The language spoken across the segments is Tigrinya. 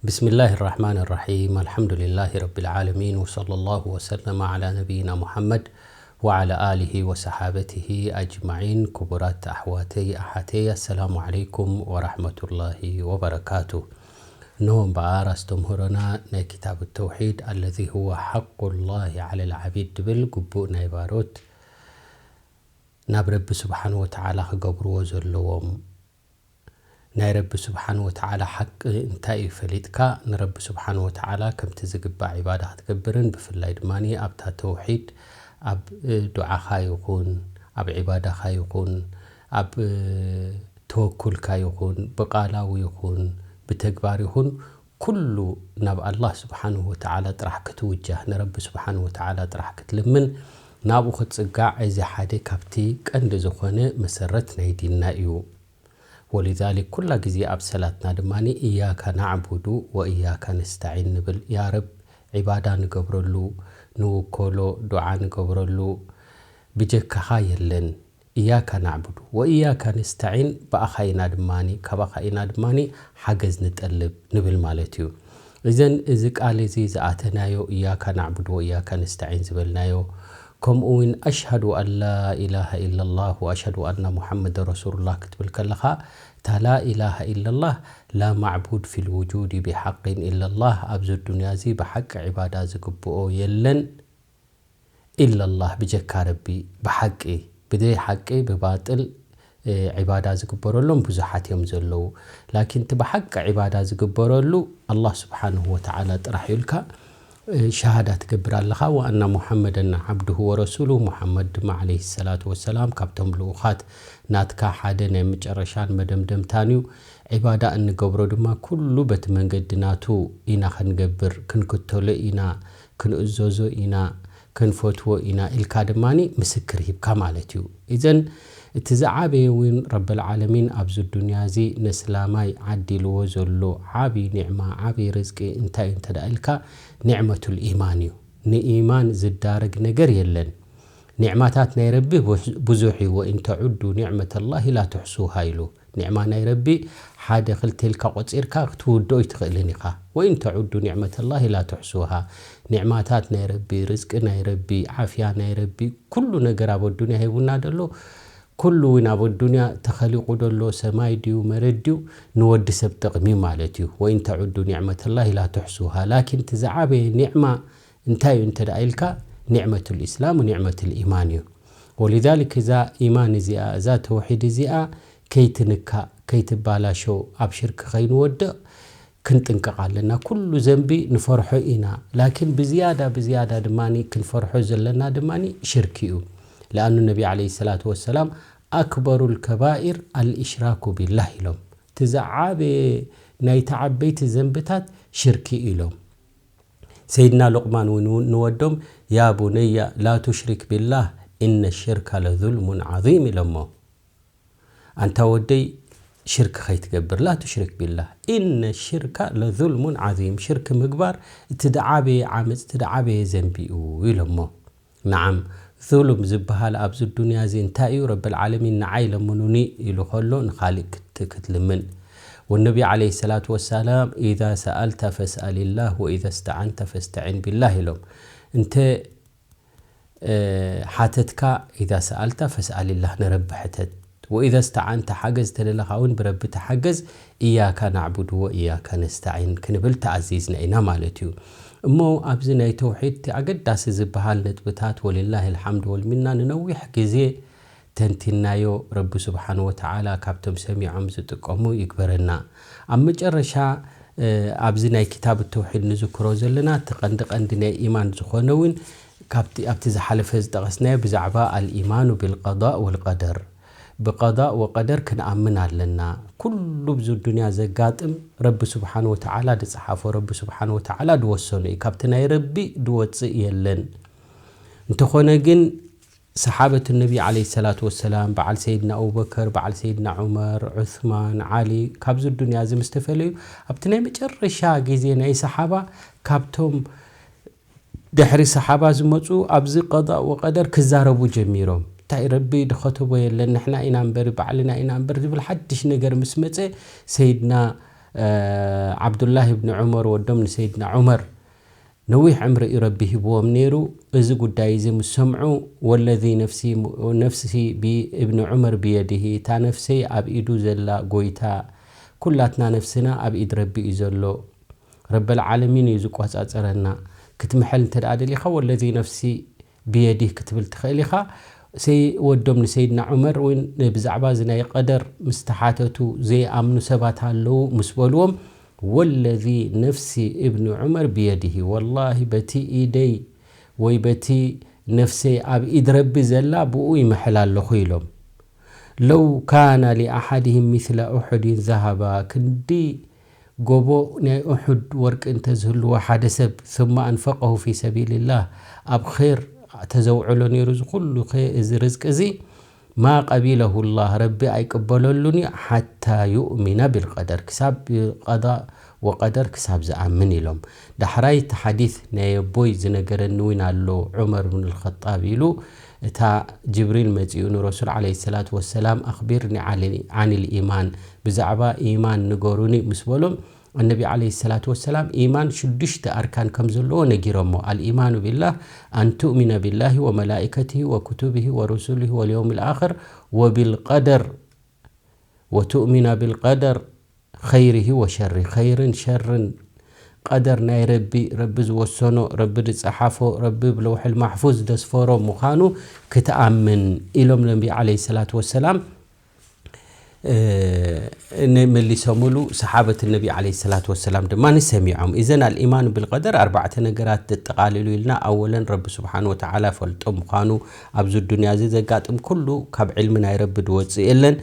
بسم الله الرحمن الرحيم. الحمد لله رب العالمين، وصلى الله وسلم على نبينا محمد وعلى آله وصحابته أجمعين. ክቡራት ኣሕዋተይ ኣሓተይ፣ السلام عليكم ورحمة الله وبركاته። እንሆ እምበኣር ኣስተምህሮና ናይ كتاب التوحيد الذي هو حق الله على العبيد ድብል ግቡእ ናይ ባሮት ናብ ረቢ ስብሓን ወተዓላ ክገብርዎ ዘለዎም። ናይ ረቢ ስብሓን ወተዓላ ሓቂ እንታይ እዩ ፈሊጥካ፣ ንረቢ ስብሓን ወተዓላ ከምቲ ዝግባእ ዒባዳ ክትገብርን፣ ብፍላይ ድማ ኣብታ ተውሒድ፣ ኣብ ዱዓኻ ይኹን፣ ኣብ ዒባዳኻ ይኹን፣ ኣብ ተወኩልካ ይኹን፣ ብቃላዊ ይኹን፣ ብተግባር ይኹን፣ ኩሉ ናብ ኣላህ ስብሓንሁ ወተዓላ ጥራሕ ክትውጃህ፣ ንረቢ ስብሓንሁ ወተዓላ ጥራሕ ክትልምን፣ ናብኡ ክትጽጋዕ፣ እዚ ሓደ ካብቲ ቀንዲ ዝኾነ መሰረት ናይ ዲንና እዩ። ወሊዛሊክ ኩላ ግዜ ኣብ ሰላትና ድማ እያካ ናዕቡዱ ወእያካ ነስተዒን ንብል። ያ ረብ፣ ዒባዳ ንገብረሉ፣ ንውከሎ፣ ዱዓ ንገብረሉ ብጀካኻ የለን። እያካ ናዕቡዱ ወእያካ ነስተዒን፣ ብኣኻ ኢና ድማ፣ ካባኻ ኢና ድማ ሓገዝ ንጠልብ ንብል ማለት እዩ። እዘን እዚ ቃል እዚ ዝኣተናዮ እያካ ናዕቡዱ ወእያካ ነስተዒን ዝበልናዮ፣ ከምኡ እውን ኣሽሃዱ ኣን ላ ኢላሃ ኢላላህ ወኣሽሃዱ ኣና ሙሓመድ ረሱሉላህ ክትብል ከለኻ፣ እታ ላ ኢላሃ ኢላላህ ላ ማዕቡድ ፊል ውጁድ ብሓቅን ኢላላህ፣ ኣብዚ ዱንያ እዚ ብሓቂ ዒባዳ ዝግብኦ የለን ኢላላህ፣ ብጀካ ረቢ፣ ብሓቂ፣ ብዘይ ሓቂ፣ ብባጥል፣ እ፣ ዒባዳ ዝግበረሎም ብዙሓት እዮም ዘለዉ። ላኪን እቲ ብሓቂ ዒባዳ ዝግበረሉ ኣላህ ስብሓንሁ ወተዓላ ጥራሕ እዩ ኢልካ፣ እ፣ ሸሃዳ ትገብር ኣለኻ። ወኣና ሙሓመደን ዓብዱሁ ወረሱሉ፣ ሙሓመድ ድማ ዓለይሂ ሰላቱ ወሰላም ካብቶም ልኡኻት ናትካ ሓደ ናይ መጨረሻን መደምደምታን እዩ። ዒባዳ እንገብሮ ድማ ኩሉ በቲ መንገዲ ናቱ ኢና ክንገብር፣ ክንክተሎ ኢና፣ ክንእዘዞ ኢና፣ ክንፈትዎ ኢና ኢልካ ድማ ምስክር ሂብካ ማለት እዩ። እዘን እቲ ዝዓበየ እውን ረብል ዓለሚን ኣብዚ ዱንያ እዚ ነስላማይ ዓዲልዎ ዘሎ ዓብዪ ኒዕማ፣ ዓብዪ ርዝቂ እንታይ እዩ እንተ ደኣ ኢልካ፣ ኒዕመቱል ኢማን እዩ። ንኢማን ዝዳረግ ነገር የለን። ኒዕማታት ናይ ረቢ ብዙ-፣ ብዙሕ እዩ። ወኢን ተዑዱ ኒዕመተላሂ ላ ትሕሱሃ ኢሉ። ኒዕማ ናይ ረቢ ሓደ ክልተ ኢልካ ቆጺርካ ክትውድኦ ኣይትኽእልን ኢኻ። ወኢን ተዑዱ ኒዕመተላሂ ላ ትሕሱሃ። ኒዕማታት ናይ ረቢ፣ ርዝቂ ናይ ረቢ፣ ዓፍያ ናይ ረቢ፣ ኩሉ ነገር ኣብ ኣዱንያ ሂቡና ደሎ፣ ኩሉ እውን ኣብ ኣዱንያ ተኸሊቑ ደሎ፣ ሰማይ ድዩ መሬት ድዩ፣ ንወዲ ሰብ ጠቕሚ ማለት እዩ። ወኢን ተዑዱ ኒዕመተላሂ ላ ትሕሱሃ። ላኪን እቲ ዝዓበየ ኒዕማ እንታይ እዩ እንተ ደኣ ኢልካ፣ ኒዕመቱል ኢስላም ወኒዕመቱል ኢማን እዩ። ወሊዛሊክ እዛ ኢማን እዚኣ፣ እዛ ተውሒድ እዚኣ ከይትንካእ፣ ከይትባላሾ፣ ኣብ ሽርክ ከይንወድቕ ክንጥንቀቕ ኣለና። ኩሉ ዘንቢ ንፈርሖ ኢና፣ ላኪን ብዝያዳ፣ ብዝያዳ ድማ ክንፈርሖ ዘለና ድማ ሽርክ እዩ። ለኣኑ ነቢ ዓለይሂ ሰላቱ ወሰላም፣ ኣክበሩል ከባኢር ኣልኢሽራኩ ቢላህ ኢሎም። እቲ ዝዓበየ ናይቲ ዓበይቲ ዘንብታት ሽርክ ኢሎም። ሰይድና ሉቕማን እውን ንወዶም፣ ያ ቡነያ ላ ቱሽሪክ ቢላህ፣ ኢነ ሽርካ ለዙልሙን ዓዚም ኢሎሞ። ኣንታ ወደይ፣ ሽርክ ከይትገብር፣ ላ ቱሽሪክ ቢላህ፣ ኢነ ሽርካ ለዙልሙን ዓዚም፣ ሽርክ ምግባር እቲ ደዓበየ ዓመፅ፣ እቲ ደዓበየ ዘንቢ እዩ ኢሎሞ። ነዓም፣ ዙሉም ዝበሃል ኣብዚ ዱንያ እዚ እንታይ እዩ? ረብል ዓለሚን ንዓይ ለምኑኒ ኢሉ ከሎ ንኻሊእ ክት-፣ ክትልምን። ወነቢ ዓለይሂ ሰላቱ ወሰላም፣ ኢዛ ሰኣልተ ፈስኣሊላህ ወኢዛ ስተዓንተ ፈስተዒን ቢላህ ኢሎም። እንተ፣ እ፣ ሓተትካ፣ ኢዛ ሰኣልተ ፈስኣሊላህ፣ ንረቢ ሕተት። ወኢዛ ስተዓንተ፣ ሓገዝ ተደለኻ እውን ብረቢ ተሓገዝ፣ እያካ ናዕቡዱ ወእያካ ነስተዒን ክንብል ተኣዚዝና ኢና ማለት እዩ። እሞ ኣብዚ ናይ ተውሒድ እቲ ኣገዳሲ ዝበሃል ነጥብታት ወሊላሂ ልሓምድ ወልሚና ንነዊሕ ግዜ ተንቲናዮ። ረቢ ስብሓን ወተዓላ ካብቶም ሰሚዖም ዝጥቀሙ ይግበረና። ኣብ መጨረሻ፣ እ፣ ኣብዚ ናይ ክታብ ተውሒድ ንዝክሮ ዘለና እቲ ቀንዲ ቀንዲ ናይ ኢማን ዝኾነ እውን ካብቲ ኣብቲ ዝሓለፈ ዝጠቐስናዮ ብዛዕባ ኣልኢማኑ ቢልቀዳእ ወልቀደር፣ ብቀዳእ ወቀደር ክንኣምን ኣለና። ኩሉ ብዚ ዱንያ ዘጋጥም ረቢ ስብሓን ወተዓላ ዝጸሓፎ፣ ረቢ ስብሓን ወተዓላ ዝወሰኖ እዩ። ካብቲ ናይ ረቢ ዝወጽእ የለን። እንተኾነ ግን ሰሓበት ነቢ ዓለይሂ ሰላቱ ወሰላም፣ በዓል ሰይድና ኣቡበከር፣ በዓል ሰይድና ዑመር፣ ዑስማን፣ ዓሊ፣ ካብዚ ዱንያ እዚ ምስ ተፈለዩ፣ ኣብቲ ናይ መጨረሻ ግዜ ናይ ሰሓባ ካብቶም ድሕሪ ሰሓባ ዝመጹ ኣብዚ ቀዳእ ወቀደር ክዛረቡ ጀሚሮም። እንታይ ረቢ ድኸተቦ የለን፣ ንሕና ኢና እምበር፣ ባዕልና ኢና እምበር ዝብል ሓድሽ ነገር ምስ መጸ፣ ሰይድና ዓብዱላህ ብኒ ዑመር ወዶም ንሰይድና ዑመር ነዊሕ ዕምሪ እዩ ረቢ ሂብዎም ነይሩ። እዚ ጉዳይ እዚ ምስ ሰምዑ፣ ወለዚ ነፍሲ ብእብኒ ዑመር ብየድሂ፣ እታ ነፍሰይ ኣብ ኢዱ ዘላ ጎይታ፣ ኩላትና ነፍስና ኣብ ኢድ ረቢ እዩ ዘሎ። ረበል ዓለሚን እዩ ዝቆጻጸረና። ክትምሐል እንተ ደኣ ደሊኻ፣ ወለዚ ነፍሲ ብየዲህ ክትብል ትኽእል ኢኻ። ሰይ ወዶም ንሰይድና ዑመር እውን ብዛዕባ እዚ ናይ ቀደር ምስ ተሓተቱ፣ ዘይኣምኑ ሰባት ኣለዉ ምስ በልዎም፣ ወለዚ ነፍሲ እብኒ ዑመር ብየዲሂ፣ ወላሂ በቲ ኢደይ ወይ በቲ ነፍሰይ ኣብ ኢድ ረቢ ዘላ ብኡ ይምሕል ኣለኹ ኢሎም። ለው ካነ ሊኣሓድህም ሚስለ ኡሑድን ዘሃባ፣ ክንዲ ጎቦ ናይ ኡሑድ ወርቂ እንተዝህልዎ ሓደ ሰብ፣ ثم أنفقه في سبيل الله፣ ኣብ ኸይር ተዘውዕሎ ነይሩ፣ እዚ ኩሉ ኸ-፣ እዚ ርዝቂ እዚ፣ ማ ቀቢለሁ ላህ፣ ረቢ ኣይቅበለሉን እዩ፣ ሓታ ዩእሚነ ቢልቀደር፣ ክሳብ ቀዳእ ወቀደር ክሳብ ዝኣምን ኢሎም። ዳሕራይ እቲ ሓዲስ ናይ ኣቦይ ዝነገረኒ እውን ኣሎ፣ ዑመር ብን ልኸጣብ ኢሉ፣ እታ ጅብሪል መጺኡ ንረሱል ዓለይሂ ሰላቱ ወሰላም፣ ኣኽቢርኒ ዓኒ-፣ ዓኒል ኢማን፣ ብዛዕባ ኢማን ንገሩኒ ምስ በሎም፣ ኣነቢ ዓለይሂ ሰላቱ ወሰላም ኢማን ሽዱሽተ ኣርካን ከም ዘለዎ ነጊሮሞ። ኣልኢማኑ ቢላህ፣ ኣን ትእሚነ ቢላሂ ወመላኢከቲሂ ወኩቱቢሂ ወሩሱሊሂ ወልየውሚል ኣኽር ወቢልቀደር፣ ወትእሚነ ቢልቀደር ኸይሪሂ ወሸሪ፣ ኸይርን ሸርን ቀደር ናይ ረቢ፣ ረቢ ዝወሰኖ፣ ረቢ ዝጸሓፎ፣ ረቢ ብለውሕል ማሕፉዝ ዘስፈሮ ምዃኑ ክትኣምን ኢሎም ነቢ ዓለይሂ ሰላቱ ወሰላም፣ እ፣ ነ-፣ መሊሶምሉ። ሰሓበት ነቢ ዓለይሂ ሰላቱ ወሰላም ድማ ንሰሚዖም። ኢዘን ኣልኢማኑ ቢልቀደር ኣርባዕተ ነገራት ዘጠቓልሉ ኢልና። ኣወለን ረቢ ስብሓን ወተዓላ ፈልጦ ምዃኑ፣ ኣብዚ ዱንያ እዚ ዘጋጥም ኩሉ ካብ ዕልሚ ናይ ረቢ ዝወጽእ የለን።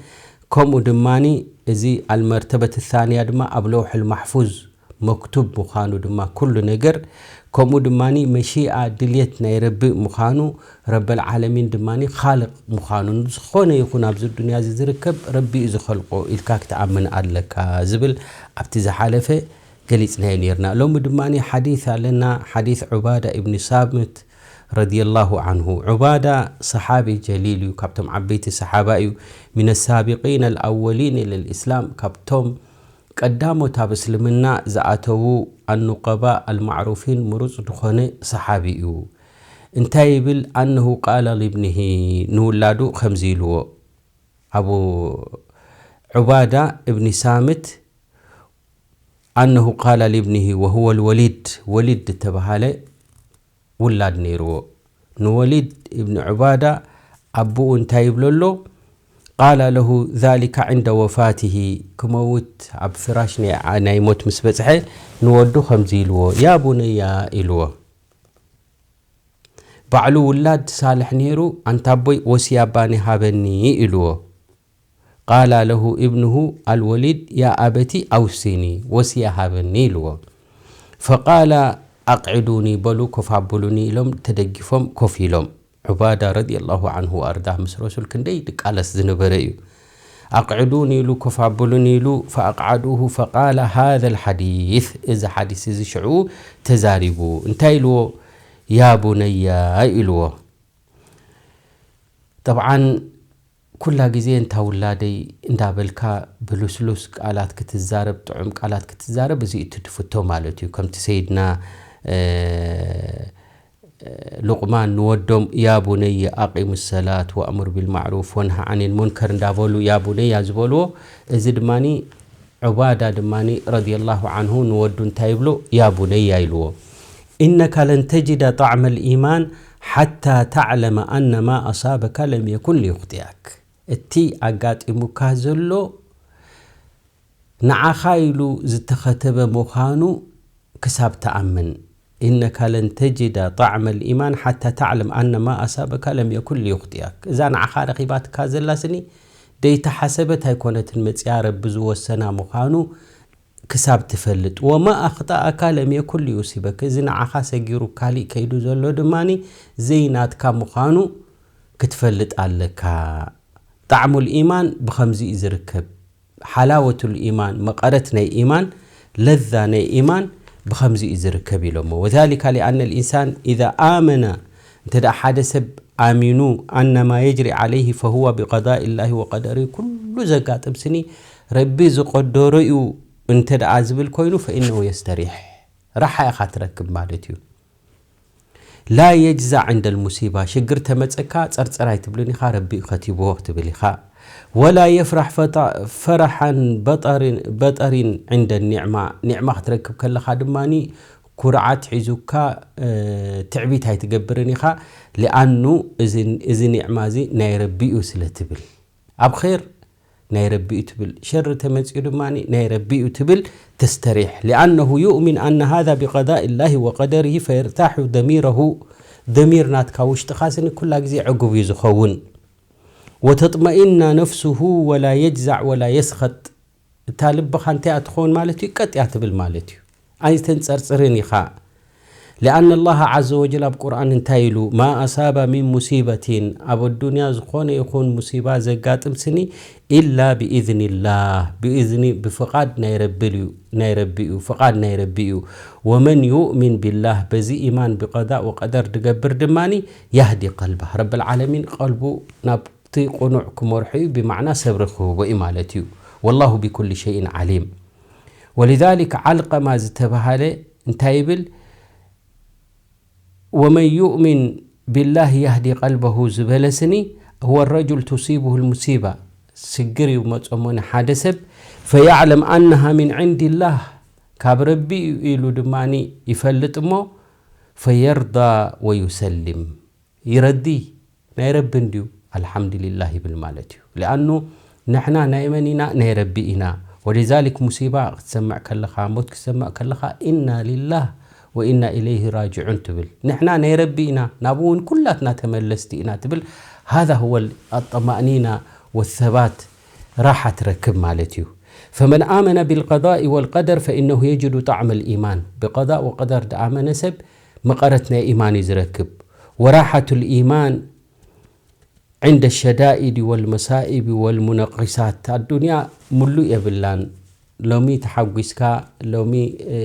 ከምኡ ድማኒ እዚ ኣልመርተበት ታንያ ድማ ኣብ ለውሕል ማሕፉዝ መክቱብ ምዃኑ ድማ ኩሉ ነገር፣ ከምኡ ድማኒ መሺኣ ድልየት ናይ ረቢ ምዃኑ፣ ረበል ዓለሚን ድማኒ ኻልቕ ምዃኑ፣ ዝኾነ ይኹን ኣብዚ ዱንያ እዚ ዝርከብ ረቢ እዩ ዝኸልቆ ኢልካ ክትኣምን ኣለካ ዝብል ኣብቲ ዝሓለፈ ገሊጽናዮ ነይርና። ሎሚ ድማኒ ሓዲስ ኣለና፣ ሓዲስ ዑባዳ ኢብኒ ሳምት ረዲየላሁ ዓንሁ። ዑባዳ ሰሓቢ ጀሊል እዩ፣ ካብቶም ዓበይቲ ሰሓባ እዩ። ሚነ ሳቢቂን ኣልኣወሊን ኢለል ኢስላም፣ ካብቶም ቀዳሞት ኣብ እስልምና ዝኣተዉ ኣኑቀባ ኣልማዕሩፊን ምሩጽ ዝኾነ ሰሓቢ እዩ። እንታይ ይብል? ኣነሁ ቃለ ሊብኒሂ፣ ንውላዱ ከምዚ ኢልዎ። ኣቡ ዑባዳ እብኒ ሳምት፣ ኣነሁ ቃለ ሊብኒሂ ወሁወ ልወሊድ፣ ወሊድ ዝተባሃለ ውላድ ነይርዎ። ንወሊድ እብኒ ዑባዳ ኣቦኡ እንታይ ይብሎ ኣሎ? ቃለ ለሁ ዛሊከ ዕንደ ወፋቲሂ፣ ክመውት ኣብ ፍራሽ ናይ፣ ናይ ሞት ምስ በጽሐ ንወዱ ከምዚ ኢልዎ፣ ያ ቡነያ ኢልዎ። ባዕሉ ውላድ ሳልሕ ነይሩ፣ ኣንታ ኣቦይ ወስያ ባኒ ሃበኒ ኢልዎ። ቃለ ለሁ እብንሁ ኣልወሊድ ያ ኣበቲ ኣውሲኒ፣ ወስያ ሃበኒ ኢልዎ። ፈቃለ ኣቅዕዱኒ፣ በሉ ኮፍ ኣብሉኒ ኢሎም ተደጊፎም ኮፍ ኢሎም። ዑባዳ ረዲየላሁ ዓንሁ ወኣርዳህ ምስ ረሱል ክንደይ ድቃለስ ዝነበረ እዩ። ኣቅዕዱኒ ኢሉ ኮፍ ኣብሉኒ ኢሉ፣ ፈኣቅዓዱሁ ፈቃለ ሃዘ ልሓዲስ፣ እዚ ሓዲስ እዚ ሽዑ ተዛሪቡ። እንታይ ኢልዎ? ያ ቡነያ ኢልዎ። ጠብዓን ኩላ ግዜ እንታ ውላደይ እንዳበልካ ብልስሉስ ቃላት ክትዛረብ፣ ጥዑም ቃላት ክትዛረብ፣ እዚ እቲ ትፍቶ ማለት እዩ። ከምቲ ሰይድና፣ እ፣ ሉቅማን ንወዶም፣ "ያ ቡነየ ኣቂሙ ሰላት ወእሙር ቢልማዕሩፍ ወንሃ ዓኒል ሙንከር" እንዳበሉ "ያ ቡነያ" ዝበልዎ፣ እዚ ድማኒ ዑባዳ ድማኒ ረዲየላሁ ዓንሁ ንወዱ እንታይ ይብሎ? "ያ ቡነያ" ኢልዎ። "ኢነካ ለን ተጅደ ጣዕመ ልኢማን ሓታ ተዕለመ ኣነ ማ ኣሳበካ ለም የኩን ሊዩኽጢኣክ።" እቲ ኣጋጢሙካ ዘሎ ንዓኻ ኢሉ ዝተኸተበ ምዃኑ ክሳብ ትኣምን። "ኢነካ ለን ተጅደ ጣዕመ ልኢማን ሓታ ተዕለም ኣነ ማ ኣሳበካ ለም የኩን ሊዩኽጢኣክ።" እዛ ንዓኻ ረኺባትካ ዘላ ስኒ ደይተሓሰበት ኣይኮነትን መጽያ፣ ረቢ ዝወሰና ምዃኑ ክሳብ ትፈልጥ። "ወማ ኣኽጠኣካ ለም የኩን ሊዩሲበክ።" እዚ ንዓኻ ሰጊሩ ካሊእ ከይዱ ዘሎ ድማኒ ዘይናትካ ምዃኑ ክትፈልጥ ኣለካ። ጣዕሙል ኢማን ብኸምዚ እዩ ዝርከብ። ሓላወቱል ኢማን፣ መቐረት ናይ ኢማን፣ ለዛ ናይ ኢማን ብኸምዚ እዩ ዝርከብ ኢሎሞ። "ወዛሊካ ሊኣነ ልኢንሳን ኢዛ ኣመነ"፣ እንተ ደኣ ሓደ ሰብ ኣሚኑ፣ "ኣነ ማ የጅሪ ዓለይሂ ፈሁወ ቢቀዳኢ ላሂ ወቀደሪ"፣ ኩሉ ዘጋጥም ስኒ ረቢ ዝቐደሮ እዩ እንተ ደኣ ዝብል ኮይኑ፣ ፈኢነሁ የስተሪሕ፣ ራሓ ኢኻ ትረክብ ማለት እዩ። ላ የጅዛዕ ዕንደል ሙሲባ፣ ሽግር ተመጸካ ጸርጸር ኣይትብልን ኢኻ፣ ረቢ እዩ ከቲብዎ ክትብል ኢኻ። ወላ የፍራሕ ፈጣ-፣ ፈረሓን በጠሪን፣ በጠሪን ዕንደ ኒዕማ፣ ኒዕማ ክትረክብ ከለኻ ድማኒ ኩርዓት ሒዙካ፣ እ፣ ትዕቢት ኣይትገብርን ኢኻ። ሊኣኑ እዚ፣ እዚ ኒዕማ እዚ ናይ ረቢ እዩ ስለ ትብል። ኣብ ኸይር ናይ ረቢ እዩ ትብል፣ ሸር ተመጺኡ ድማ ናይ ረቢ እዩ ትብል፣ ተስተሪሕ። ሊኣነሁ ዩእሚን ኣነ ሃዛ ቢቀዳኢ ላሂ ወቀደሪሂ ፈየርታሑ ደሚረሁ፣ ደሚር ናትካ ውሽጥኻ ስኒ ኩላ ግዜ ዕጉብ እዩ ዝኸውን። ወተጥመኢና ነፍሱሁ ወላ የጅዛዕ ወላ የስኸጥ። እታ ልብኻ እንታይ እያ ትኸውን ማለት እዩ? ቀጥ እያ ትብል ማለት እዩ። ኣይተንጸርጽርን ኢኻ። لأن الله عز وجل ኣብ ቁርኣን እንታይ ኢሉ? ما أصاب من مصيبة، ኣብ ኣዱንያ ዝኾነ ይኹን ሙሲባ ዘጋጥም ስኒ፣ إلا بإذن الله، ብኢዝኒ፣ ብፍቓድ ናይ ረቢ እዩ፣ ናይ ረቢ እዩ፣ ፍቓድ ናይ ረቢ እዩ። ومن يؤمن بالله، በዚ ኢማን ብቀዳእ ወቀደር ድገብር ድማኒ፣ يهدي قلبه، ረብል ዓለሚን ቀልቡ ናብቲ ቁኑዕ ክመርሖ እዩ፣ ብማዕና ሰብሪ ክህቦ እዩ ማለት እዩ። والله بكل شيء عليم። ولذلك ዓልቀማ ዝተባሃለ እንታይ ይብል? ومن يؤمن بالله يهدي قلبه ዝበለ ስኒ، هو الرجل تصيبه المصيبة، ስግር እዩ መጾሞ ንሓደ ሰብ፣ فيعلم أنها من عند الله، ካብ ረቢ እዩ ኢሉ ድማ ይፈልጥ እሞ፣ فيرضى ويسلم، ይረዲ፣ ናይ ረቢ እንድዩ፣ ኣልሓምዱሊላህ ይብል ማለት እዩ። ሊኣኑ ንሕና ናይ መን ኢና? ናይ ረቢ ኢና። ወሊዛሊክ ሙሲባ ክትሰምዕ ከለኻ፣ ሞት ክትሰምዕ ከለኻ፣ ኢና ሊላህ ወኢና ኢለይሂ ራጅዑን ትብል። ንሕና ናይ ረቢ ኢና፣ ናብኡ እውን ኩላትና ተመለስቲ ኢና ትብል። ሃዛ ሁወ ኣጠማእኒና ወሰባት፣ ራሓ ትረክብ ማለት እዩ። ፈመን ኣመነ ቢልቀዳኢ ወልቀደር ፈኢነሁ የጅዱ ጣዕመ ልኢማን። ብቀዳእ ወቀደር ድኣመነ ሰብ መቐረት ናይ ኢማን እዩ ዝረክብ። ወራሓቱ ልኢማን ዕንደ ሸዳኢድ ወልመሳኢብ ወልሙነቂሳት። ኣዱንያ ሙሉእ የብላን። ሎሚ ተሓጒስካ፣ ሎሚ፣ እ፣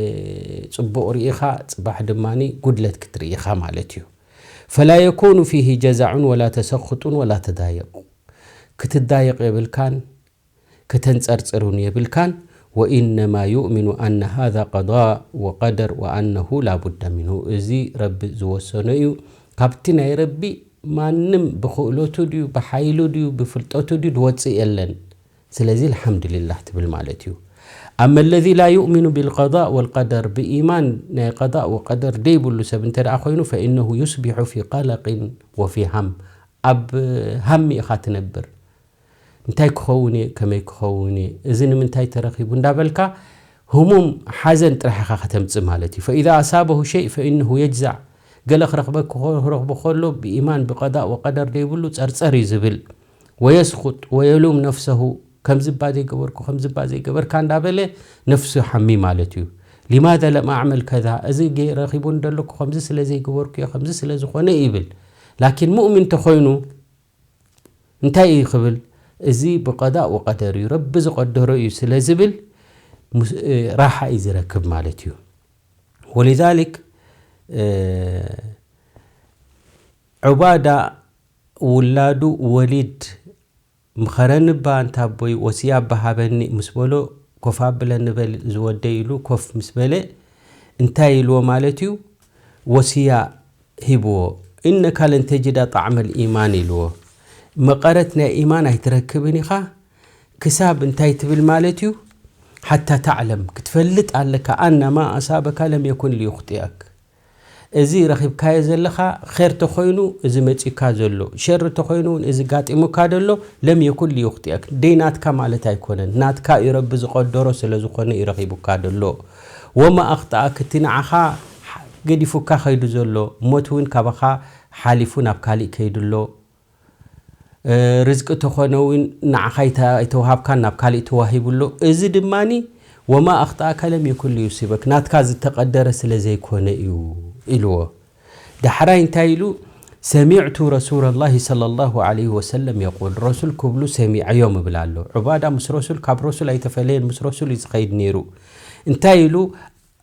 ጽቡቕ ርኢኻ፣ ጽባሕ ድማኒ ጉድለት ክትርኢ ኢኻ ማለት እዩ። ፈላ የኩኑ ፊሂ ጀዛዑን ወላ ተሰኽጡን ወላ ተዳየቁ። ክትዳየቕ የብልካን፣ ከተንጸርጽር እውን የብልካን። ወኢነማ ዩእሚኑ ኣነ ሃዛ ቀዳእ ወቀደር ወኣነሁ ላቡደ ሚንሁ። እዚ ረቢ ዝወሰኖ እዩ። ካብቲ ናይ ረቢ ማንም ብኽእለቱ ድዩ፣ ብሓይሉ ድዩ፣ ብፍልጠቱ ድዩ፣ ዝወጽእ የለን። ስለዚ ኣልሓምዱሊላህ ትብል ማለት እዩ። ኣመ ለዚ ላ ዩእሚኑ ቢልቀዳእ ወልቀደር፣ ብኢማን ናይ ቀዳእ ወቀደር ደይብሉ ሰብ እንተ ደኣ ኮይኑ፣ ፈኢነሁ ዩስቢሑ ፊ ቀለቅን ወፊ ሃም፣ ኣብ ሃሚ ኢኻ ትነብር። እንታይ ክኸውን እየ፣ ከመይ ክኸውን እየ፣ እዚ ንምንታይ ተረኺቡ እንዳበልካ ህሙም ሓዘን ጥራሕ ኢኻ ከተምጽእ ማለት እዩ። ፈኢዛ ኣሳበሁ ሸይ ፈኢነሁ የጅዛዕ፣ ገለ ክረኽበ-፣ ክረኽቦ ከሎ ብኢማን ብቀዳእ ወቀደር ደይብሉ ጸርጸር እዩ ዝብል። ወየስኹጥ ወየሉም ነፍሰሁ፣ ከምዚ እባ ዘይገበርኩ፣ ከምዚ እባ ዘይገበርካ እንዳበለ ነፍሱ ሓሚ ማለት እዩ። ሊማዘ ለም ኣዕመል ከዛ፣ እዚ ገ-፣ ረኺቡኒ ደለኩ፣ ከምዚ ስለ ዘይገበርኩ እየ፣ ከምዚ ስለ ዝኾነ ይብል። ላኪን ሙእሚን ተኾይኑ እንታይ እዩ ክብል? እዚ ብቀዳእ ወቀደር እዩ፣ ረቢ ዝቀደሮ እዩ ስለ ዝብል ሙስ-፣ እ፣ ራሓ እዩ ዝረክብ ማለት እዩ። ወሊዛሊክ፣ እ፣ ዑባዳ ውላዱ ወሊድ፣ "ምኸረኒ እባ እንታ ኣቦይ፣ ወስያ እባ ሃበኒ" ምስ በሎ፣ "ኮፍ ኣብለኒ በል ዝወደይ" ኢሉ ኮፍ ምስ በለ፣ እንታይ ኢልዎ ማለት እዩ? ወስያ ሂብዎ። "ኢነካ ለን ተጅዳ ጣዕመል ኢማን" ኢልዎ። መቐረት ናይ ኢማን ኣይትረክብን ኢኻ ክሳብ እንታይ ትብል ማለት እዩ? "ሓታ ተዕለም" ክትፈልጥ ኣለካ፣ "ኣነ ማ ኣሳበካ ለም የኩን ሊዩኽጢአክ" እዚ ረኺብካዮ ዘለኻ ኼር ተኾይኑ፣ እዚ መጺኡካ ዘሎ፣ ሸር ተኾይኑ እውን፣ እዚ ጋጢሙካ ደሎ፣ ለም የኩን ሊዩኽጢአክ፣ ደይ ናትካ ማለት ኣይኮነን። ናትካ እዩ፣ ረቢ ዝቐደሮ ስለ ዝኾነ እዩ ረኺቡካ ደሎ። ወማ ኣኽጠኣክ፣ እቲ ንዓኻ ገዲፉካ ኸይዱ ዘሎ፣ ሞት እውን ካባኻ ሓሊፉ ናብ ካሊእ ከይዱ ኣሎ። እ፣ ርዝቂ ተኾነ እውን ንዓኻ ኣይተ-፣ ኣይተዋሃብካን፣ ናብ ካሊእ ተዋሂቡ ኣሎ። እዚ ድማኒ፣ "ወማ ኣኽጠኣካ ለም የኩን ሊዩሲበክ፣ ናትካ ዝተቐደረ ስለ ዘይኮነ እዩ" ኢልዎ። ዳሕራይ እንታይ ኢሉ? "ሰሚዕቱ ረሱለላሂ ሰለላሁ ዐለይሂ ወሰለም የቁል፣ ረሱል ክብሉ ሰሚዐዮም" እብል ኣሎ። ዑባዳ ምስ ረሱል፣ ካብ ረሱል ኣይተፈለየን፣ ምስ ረሱል እዩ ዝኸይድ ነይሩ። እንታይ ኢሉ?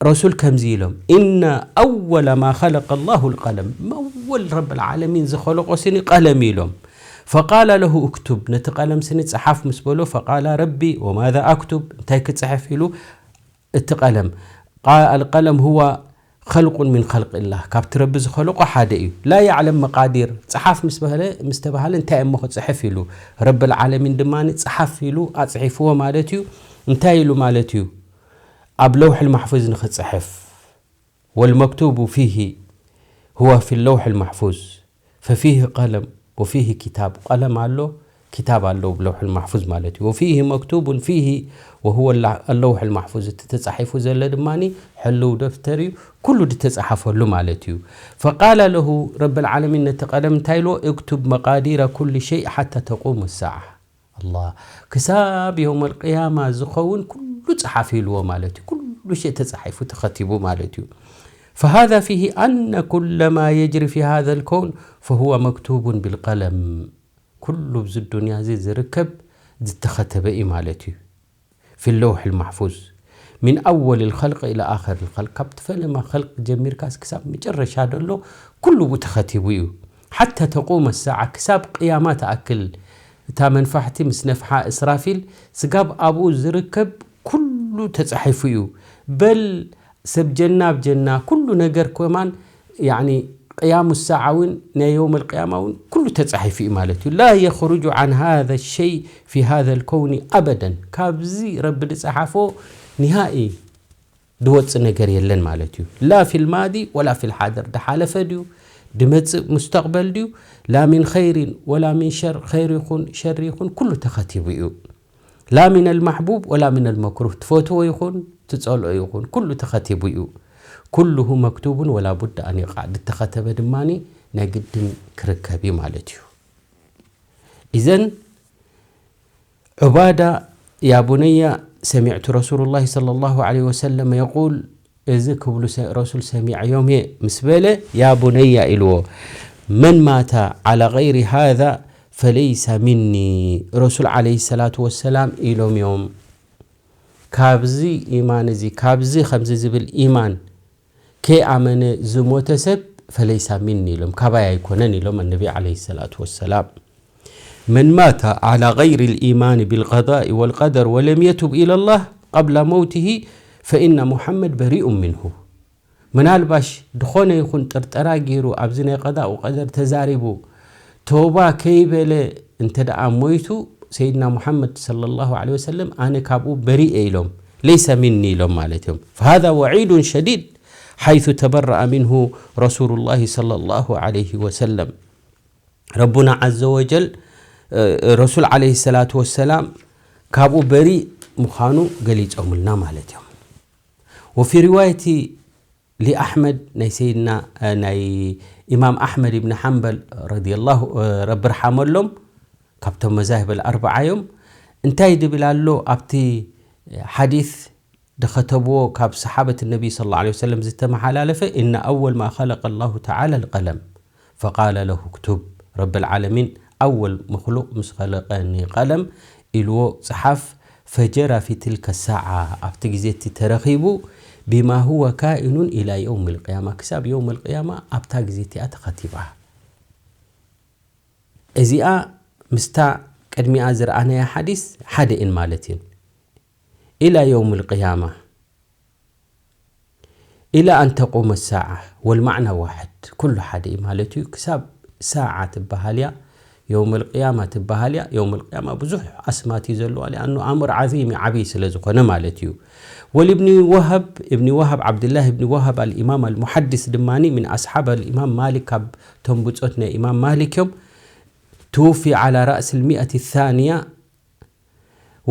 ረሱል ከምዚ ኢሎም፣ "ኢነ ኣወለ ማ ኸለቀ ላሁ ልቀለም፣ መወል ረብል ዓለሚን ዝኸለቆ ስኒ ቀለም" ኢሎም። ፈቃለ ለሁ እክቱብ፣ ነቲ ቀለም ስኒ ጽሓፍ ምስ በሎ፣ ፈቃለ ረቢ ወማዛ ኣክቱብ፣ እንታይ ክጽሕፍ ኢሉ፣ እቲ ቀለም፣ القلم هو خلق من خلق الله، ካብቲ ረቢ ዝኸለቆ ሓደ እዩ። لا يعلم مقادير، ጸሓፍ ምስ በሃለ፣ ምስ ተባሃለ እንታይ እሞ ክጽሕፍ ኢሉ፣ ረብል ዓለሚን ድማ ጸሓፍ ኢሉ ኣጽሒፍዎ ማለት እዩ። እንታይ ኢሉ ማለት እዩ? ኣብ ለውሕ ልማሕፉዝ ንኽጽሕፍ። والمكتوب فيه هو في اللوح المحفوظ، ففيه قلم وفيه كتاب، ቀለም ኣሎ፣ ኪታብ ኣሎ ኣብ ለውሕ ልማሕፉዝ ማለት እዩ። وفيه مكتوب فيه وهو اللوح المحفوظ، እቲ ተጻሒፉ ዘሎ ድማ ሕልው ደፍተር እዩ፣ ኩሉ ዝተጻሓፈሉ ማለት እዩ። فقال له رب العالمين، ነቲ ቀለም እንታይ ኢልዎ? اكتب مقادير كل شيء حتى تقوم الساعة. ኣላህ፣ ክሳብ የውመል ቅያማ ዝኸውን ኩሉ ጸሓፍ ኢልዎ ማለት እዩ። ኩሉ ሸይ ተጻሒፉ ተኸቲቡ ማለት እዩ። فهذا فيه أن كل ما يجري في هذا الكون فهو مكتوب بالقلم، ኩሉ ኣብዚ ዱንያ እዚ ዝርከብ ዝተኸተበ እዩ ማለት እዩ። في اللوح المحفوظ من أول الخلق إلى آخر الخلق، ካብ ፈለማ ኸልቅ ጀሚርካስ ክሳብ መጨረሻ ዘሎ ኩሉ ብኡ ተኸቲቡ እዩ። حتى تقوم الساعة، ክሳብ ቅያማ ትኣክል እታ መንፋሕቲ ምስ ነፍሓ እስራፊል ስጋብ ኣብኡ ዝርከብ ኩሉ ተጻሒፉ እዩ። በል ሰብ ጀና ኣብ ጀና ኩሉ ነገር ከማን ያኒ ቅያሙ ሳዓ እውን ናይ የውመል ቅያማ እውን ኩሉ ተጻሒፉ እዩ ማለት እዩ። لا يخرج عن هذا الشيء في هذا الكون أبدا، ካብዚ ረቢ ዝጸሓፎ ኒሃኢ ድወጽእ ነገር የለን ማለት እዩ። لا في الماضي ولا في الحاضر፣ ድሓለፈ ድዩ ድመጽእ ሙስተቕበል ድዩ፣ لا من خير ولا من شر، ኸይር ይኹን ሸር ይኹን ኩሉ ተኸቲቡ እዩ። لا من المحبوب ولا من المكروه، ትፈትዎ ይኹን ትጸልኦ ይኹን ኩሉ ተኸቲቡ እዩ። كله مكتوب ولا بد أن يقع، ድተኸተበ ድማ ናይ ግድን ክርከብ እዩ ማለት እዩ። إذن عبادة، يا بني، سمعت رسول الله صلى الله عليه وسلم يقول، እዚ ክብሉ ሰ-፣ ረሱል ሰሚዐዮም እየ ምስ በለ፣ يا بني ኢልዎ፣ من مات على غير هذا فليس مني، ረሱል ዓለይሂ ሰላቱ ወሰላም ኢሎም እዮም። ካብዚ ኢማን እዚ፣ ካብዚ ከምዚ ዝብል ኢማን ከይኣመነ ዝሞተ ሰብ ፈለይሳ ሚኒ ኢሎም፣ ካባይ ኣይኮነን ኢሎም ኣነቢ ዓለይሂ ሰላቱ ወሰላም። من مات على غير الإيمان بالقضاء والقدر ولم يتب إلى الله قبل موته فإن محمد بريء منه። ምናልባሽ ድኾነ ይኹን ጥርጠራ ገይሩ ኣብዚ ናይ ቀዳእ ወቀደር ተዛሪቡ ተውባ ከይበለ እንተ ደኣ ሞይቱ ሰይድና ሙሓመድ ሰለላሁ ዐለይሂ ወሰለም ኣነ ካብኡ በሪእ እየ ኢሎም፣ ለይሰ ሚኒ ኢሎም ማለት እዮም። فهذا وعيد شديد حيث تبرأ منه رسول الله صلى الله عليه وسلم። ረቡና ዐዘ ወጀል ረሱል ዐለይሂ ሰላቱ ወሰላም ካብኡ በሪእ ምዃኑ ገሊጾምልና ማለት እዮም። وفي رواية لأحمد، ናይ ሰይድና ናይ ኢማም ኣሕመድ ኢብን ሓንበል ረዲየላሁ ረቢ ርሓመሎም፣ ካብቶም መዛሂብ ኣልኣርብዓ እዮም። እንታይ ድብል ኣሎ ኣብቲ ሓዲስ ድኸተብዎ ካብ ሰሓበት ነቢ ሰለላሁ ዐለይሂ ወሰለም ዝተመሓላለፈ፣ إن أول ما خلق الله تعالى القلم فقال له اكتب، ረብል ዓለሚን ኣወል መኽሉቕ ምስ ኸለቐ ንቐለም ኢልዎ ጽሓፍ፣ فجرى في تلك الساعة، ኣብቲ ግዜ እቲ ተረኺቡ، بما هو كائن إلى يوم القيامة، ክሳብ የውም ኣልቅያማ ኣብታ ግዜ እቲኣ ተኸቲባ። እዚኣ ምስታ ቅድሚኣ ዝረኣናያ ሓዲስ ሓደ እየን ማለት እየን። إلى يوم القيامة، إلى أن تقوم الساعة، والمعنى واحد، ኩሉ ሓደ እዩ ማለት እዩ። ክሳብ ሳዓ ትበሃል እያ፣ የውም ኣልቅያማ ትበሃል እያ። የውም ኣልቅያማ ብዙሕ ኣስማት እዩ ዘለዋ፣ ሊኣኑ ኣምር ዓዚም እዩ፣ ዓብዪ ስለ ዝኾነ ማለት እዩ። ወልእብኒ ወሃብ፣ እብኒ ወሃብ፣ ዓብድላህ እብኒ ወሃብ ኣልኢማም ኣልሙሓድስ ድማ ምን ኣስሓብ ኣልኢማም ማሊክ፣ ካብቶም ብጾት ናይ ኢማም ማሊክ እዮም። ትውፊ ዓላ ራእስ ልሚእት ታንያ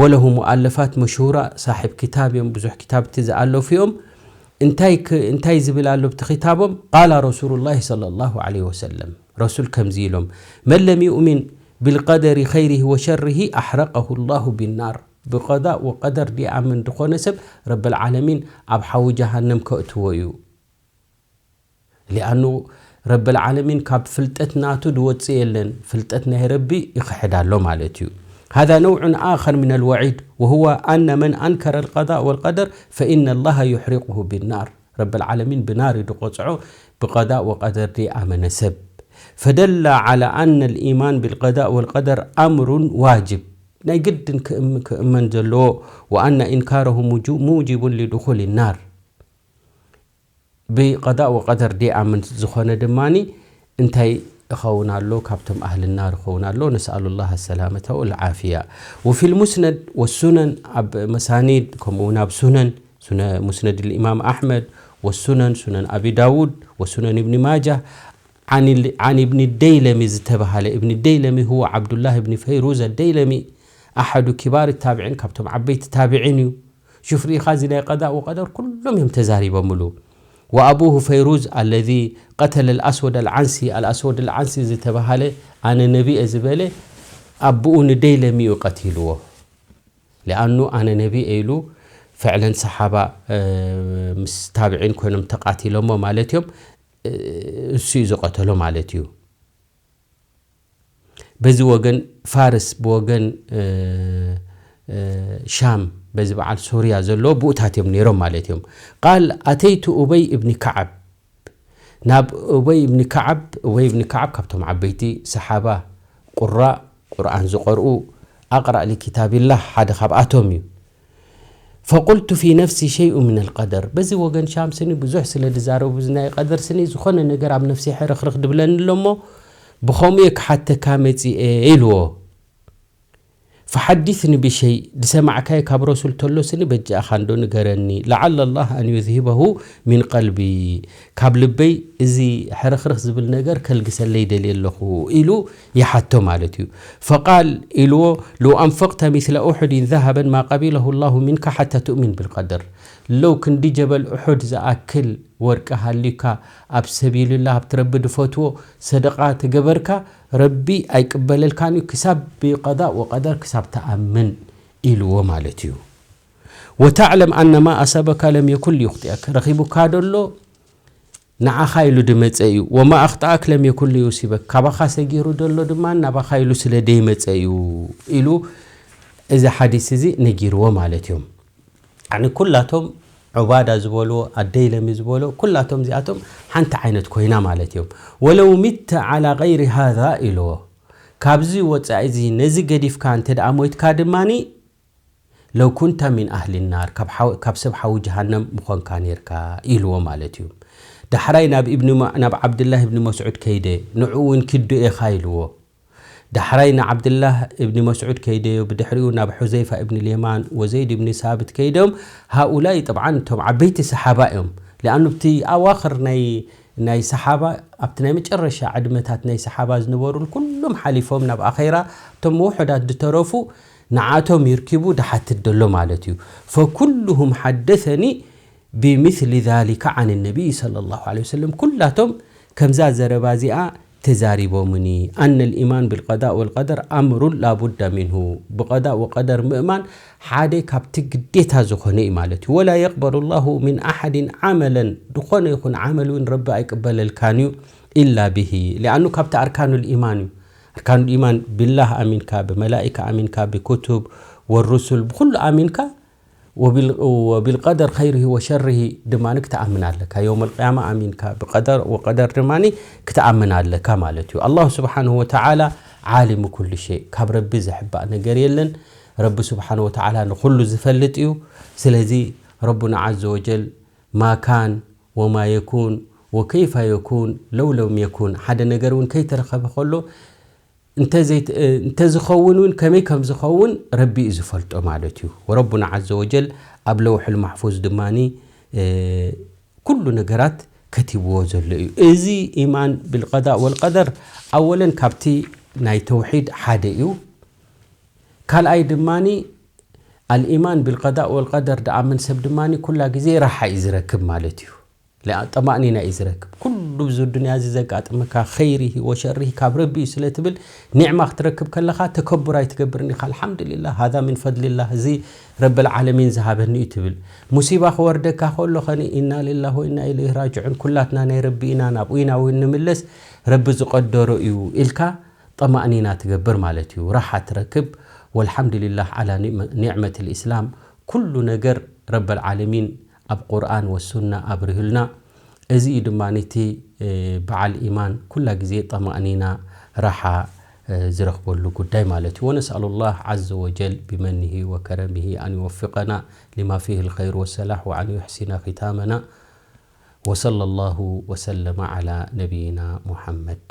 ወለሁ ሙኣለፋት መሽሁራ፣ ሳሒብ ክታብ እዮም፣ ብዙሕ ክታብቲ ዝኣለፉ እዮም። እንታይ ክ-፣ እንታይ ዝብል ኣሎ ኣብቲ ክታቦም? ቃላ ረሱሉላሂ ሰለላሁ ዐለይሂ ወሰለም፣ ረሱል ከምዚ ኢሎም፣ መን ለም ዩእሚን ቢልቀደሪ ኸይሪሂ ወሸሪሂ ኣሕረቀሁ ላሁ ቢናር። ብቀዳእ ወቀደር ዲኣምን ዝኾነ ሰብ ረብል ዓለሚን ኣብ ሓዊ ጀሃነም ከእትዎ እዩ። ሊኣኑ ረብል ዓለሚን ካብ ፍልጠት ናቱ ድወፅእ የለን፣ ፍልጠት ናይ ረቢ ይኽሕድ ኣሎ ማለት እዩ። هذا نوع آخر من الوعيد، وهو أن من أنكر القضاء والقدر فإن الله يحرقه بالنار። ረብል ዓለሚን ብናር እዩ ድቆፅዖ፣ ብቀዳእ ወቀደር ደይኣመነ ሰብ። فدل على أن الإيمان بالقضاء والقدر أمر واجب. ናይ ግድን ክእም- ክእመን ዘለዎ። وأن إنكاره موجب لدخول النار ብቀዳእ ወቀደር ደይኣምን ዝኾነ ድማ እንታይ ይኸውን ኣሎ? ካብቶም ኣህሊ ናር ይኸውን ኣሎ። نسأل الله السلامة والعافية. وفي المسند والسنن ኣብ መሳኒድ ከምኡ እውን ኣብ ሱነን ሙስነድ الإمام أحمد والسنن سنن أبي داود وسنن ابن ماجه عن ابن الديلمي ዝተባሃለ ابن الديلمي هو عبد الله بن فيروز الديلمي أحد كبار التابعين ካብቶም ዓበይቲ ታብዒን እዩ። ሹፍ ርኢኻ እዚ ናይ ቀዳእ ወቀደር ኩሎም እዮም ተዛሪቦምሉ። وأبوه فيروز الذي قتل الأسود العنسي الأسود العنسي ዝተባሃለ ኣነ ነቢ እየ ዝበለ ኣቦኡ ንደይለሚ እዩ ቀቲልዎ። لأنه ኣነ ነቢ እየ ኢሉ ፍዕለን ሰሓባ ምስ ታብዒን ኮይኖም ተቃቲሎሞ ማለት እዮም። እሱ እዩ ዝቀተሎ ማለት እዩ። በዚ ወገን ፋርስ ብወገን ሻም በዚ በዓል ሶርያ ዘለዎ ብኡታት እዮም ነይሮም ማለት እዮም። ቃል ኣተይቱ ኡበይ እብኒ ከዓብ ናብ ኡበይ እብኒ ከዓብ ኡበይ እብኒ ከዓብ ካብቶም ዓበይቲ ሰሓባ ቁራእ ቁርኣን ዝቐርኡ ኣቕራእ ሊኪታቢላህ ሓደ ካብኣቶም እዩ። فقلت في نفسي شيء من القدر በዚ ወገን ሻም ስኒ ብዙሕ ስለ ዝዛረቡ ብዚ ናይ ቀደር ስኒ ዝኾነ ነገር ኣብ ነፍሲ ሕርኽርኽ ድብለኒ ኣሎ እሞ ብኸምኡ እየ ክሓተካ መፂኤ ኢልዎ። فحدثني بشيء ዝሰማዕካዮ ካብ ረሱል ተሎ ስኒ በጃኻ እንዶ ንገረኒ لعل الله أن يذهبه من قلبي ካብ ልበይ እዚ ሕርኽርኽ ዝብል ነገር ከልግሰለይ ደልየ ኣለኹ ኢሉ ይሓቶ ማለት እዩ። فقال ኢልዎ لو أنفقت مثل أحد ذهبا ما قبله الله منك حتى تؤمن بالقدر ለው ክንዲ ጀበል ኡሑድ ዝኣክል ወርቂ ሃልዩካ ኣብ ሰቢልላህ ኣብቲ ረቢ ድፈትዎ ሰደቃ ተገበርካ ረቢ ኣይቅበለልካን እዩ ክሳብ ብቀዳእ ወቀደር ክሳብ ትኣምን ኢልዎ ማለት እዩ። وتعلم أن ما أصابك لم يكن ليخطئك ረኺቡካ ደሎ ንዓኻ ኢሉ ድመፀ እዩ። وما أخطأك لم يكن ليصيبك ካባኻ ሰጊሩ ደሎ ድማ ናባኻ ኢሉ ስለ ደይመፀ እዩ ኢሉ እዚ ሓዲስ እዚ ነጊርዎ ማለት እዮም። ያኒ ኩላቶም ዑባዳ ዝበልዎ ኣደይለሚ ዝበልዎ ኩላቶም እዚኣቶም ሓንቲ ዓይነት ኮይና ማለት እዮም። ولو مت على غير هذا ኢልዎ ካብዚ ወፃኢ እዚ ነዚ ገዲፍካ እንተ ደኣ ሞይትካ ድማኒ لو كنت من أهل النار ካብ ሰብ ሓዊ ጀሃነም ምኾንካ ነርካ ኢልዎ ማለት እዩ። ዳሕራይ ናብ ኢብኒ ናብ ዓብድላህ ኢብኒ መስዑድ ከይደ ንዕኡ እውን ኪዱ ኢኻ ኢልዎ። ዳሕራይ ንዓብድላህ እብኒ መስዑድ ከይደዮ ብድሕሪኡ ናብ ሑዘይፋ እብኒ ልየማን ወዘይድ እብኒ ሳብት ከይዶም ሃኡላይ ጥብዓን እቶም ዓበይቲ ሰሓባ እዮም። ሊኣኑ ብቲ ኣዋኽር ናይ ናይ ሰሓባ ኣብቲ ናይ መጨረሻ ዕድመታት ናይ ሰሓባ ዝነበሩ ኩሎም ሓሊፎም ናብ ኣኼራ እቶም ውሑዳት ዝተረፉ ንዓቶም ይርኪቡ ድሓትት ደሎ ማለት እዩ። ፈኩሉሁም ሓደሰኒ ብምስሊ ዛሊከ ዓን ነቢይ ሰለላሁ ዐለይሂ ወሰለም ኩላቶም ከምዛ ዘረባ እዚኣ ተዛሪቦምኒ ኣነ ልኢማን ብልቀዳእ ወልቀደር ኣምሩን ላቡዳ ሚንሁ ብቀዳእ ወቀደር ምእማን ሓደ ካብቲ ግዴታ ዝኾነ እዩ ማለት እዩ። ወላ የቅበሉ ላሁ ሚን ኣሓድን ዓመለን ዝኾነ ይኹን ዓመል እውን ረቢ ኣይቅበለልካን እዩ ኢላ ብሂ ሊኣኑ ካብቲ ኣርካኑ ልኢማን እዩ። ኣርካኑ ልኢማን ብላህ ኣሚንካ ብመላኢካ ኣሚንካ ብክቱብ ወሩሱል ብኩሉ ኣሚንካ ወቢልቀደር ኸይርሂ ወሸርሂ ድማ ክትኣምን ኣለካ። የውም ልቅያማ ኣሚንካ ብቀደር ወቀደር ድማ ክትኣምን ኣለካ ማለት እዩ። ኣላሁ ስብሓንሁ ወተዓላ ዓሊሙ ኩሉ ሸይ፣ ካብ ረቢ ዝሕባእ ነገር የለን። ረቢ ስብሓንሁ ወተዓላ ንኩሉ ዝፈልጥ እዩ። ስለዚ ረቡና ዓዘ ወጀል ማ ካን ወማ የኩን ወከይፋ የኩን ለው ለም የኩን፣ ሓደ ነገር እውን ከይተረኸበ ከሎ እንተዝኸውን እውን ከመይ ከም ዝኸውን ረቢ እዩ ዝፈልጦ ማለት እዩ። ወረቡና ዓዘ ወጀል ኣብ ለውሑል ማሕፉዝ ድማ ኩሉ ነገራት ከቲብዎ ዘሎ እዩ። እዚ ኢማን ብልቀዳእ ወልቀደር ኣወለን ካብቲ ናይ ተውሒድ ሓደ እዩ። ካልኣይ ድማ ኣልኢማን ብልቀዳእ ወልቀደር ድኣምን ሰብ ድማ ኩላ ግዜ ራሓ እዩ ዝረክብ ማለት እዩ። ጠማእኒና እዩ ዝረክብ። ኩሉ ብዚ ዱንያ እዚ ዘጋጥመካ ኸይሪሂ ወሸሪሂ ካብ ረቢ እዩ ስለ ትብል ኒዕማ ክትረክብ ከለኻ ተከቡር ኣይትገብርን ኢኻ። ኣልሓምዱሊላህ ሃዛ ሚን ፈድሊላህ፣ እዚ ረብል ዓለሚን ዝሃበኒ እዩ ትብል። ሙሲባ ክወርደካ ከሎ ኸኒ ኢና ሊላህ ወኢና ኢለይሂ ራጅዑን፣ ኩላትና ናይ ረቢ ኢና፣ ናብኡ ኢና እውን ንምለስ፣ ረቢ ዝቐደሮ እዩ ኢልካ ጠማእኒና ትገብር ማለት እዩ። ራሓ ትረክብ። ወልሓምዱሊላህ ዓላ ኒዕመት ልእስላም፣ ኩሉ ነገር ረብል ዓለሚን ኣብ ቁርኣን ወሱና ኣብሪሁልና። እዚ እዩ ድማ ነቲ በዓል ኢማን ኩላ ግዜ ጠማእኒና ራሓ ዝረኽበሉ ጉዳይ ማለት እዩ። ونسأل الله عز وجل بمنه وكرمه أن يوفقنا لما فيه الخير والصلاح وأن يحسن ختامنا. وصلى الله وسلم على نبينا محمد.